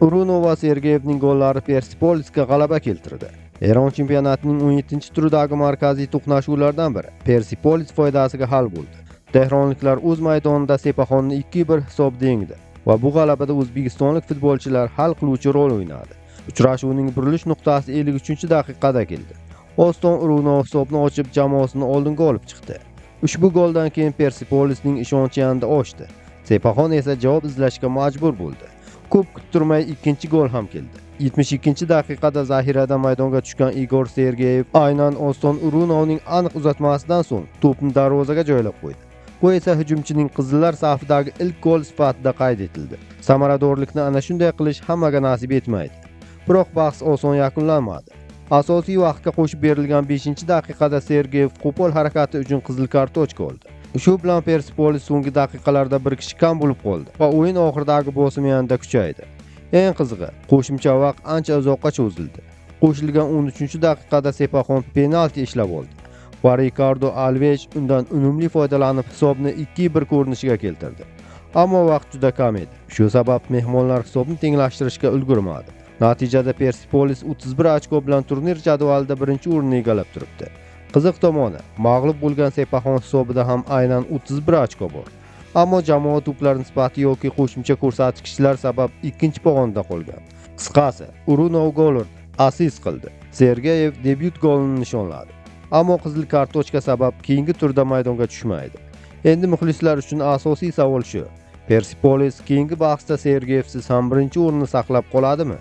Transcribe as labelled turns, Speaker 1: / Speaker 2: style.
Speaker 1: Urunov va Sergeyevning gollari Persepolisga g'alaba keltirdi. Eron chempionatining 17-turidagi markaziy to'qnashuvlardan biri Persepolis foydasiga hal bo'ldi. Tehronliklar o'z maydonida Sepahonni 2-1 hisobda yengdi va bu g'alabada o'zbekistonlik futbolchilar hal qiluvchi rol o'ynadi. Uchrashuvning burilish nuqtasi 53-daqiqada keldi. Oston Urunov hisobni ochib, jamoasini oldinga olib chiqdi. Ushbu goldan keyin Persepolisning ishonchi yanada oshdi. Sepahon esa javob izlashga majbur bo'ldi. Ko'p kuttirmay ikkinchi gol ham keldi. 72-daqiqada zaxiradan maydonga tushgan Igor Sergeyev aynan Oston Urunovning aniq uzatmasidan so'ng to'pni darvozaga joylab qo'ydi. Bu esa hujumchining qizillar safidagi ilk gol sifatida qayd etildi. Samaradorlikni ana shunday qilish hammaga nasib etmaydi. Biroq bahs oson yakunlanmadi. Asosiy vaqtga qo'shib berilgan 5-daqiqada Sergeyev qo'pol harakati uchun qizil kartochka oldi. Shu bilan Persepolis so'nggi daqiqalarda bir kishi kam bo'lib qoldi va o'yin oxiridagi bosim yanada kuchaydi. Eng qizig'i, qo'shimcha vaqt ancha uzoqqa cho'zildi. Qo'shilgan 13-daqiqada Sepahon penalti ishlab oldi va Rikardo Alvesh undan unumli foydalanib hisobni 2-1 ko'rinishiga keltirdi. Ammo vaqt juda kam edi. Shu sabab mehmonlar hisobni tenglashtirishga ulgurmadi. Natijada Persepolis 31 ochko bilan turnir jadvalida birinchi o'rinni egallab turibdi. Qiziq tomoni, mag'lub bo'lgan Sepahon hisobida ham aynan 31 ochko bor. Ammo jamoa to'plar nisbati yoki qo'shimcha ko'rsatkichlar sabab ikkinchi pog'onada qolgan. Qisqasi, Urunov gol urdi, assist qildi. Sergeyev debyut golini nishonladi. Ammo qizil kartochka sabab keyingi turda maydonga tushmaydi. Endi muxlislar uchun asosiy savol shu: Persepolis keyingi bahsda Sergeyevsiz ham birinchi o'rinni saqlab qoladimi?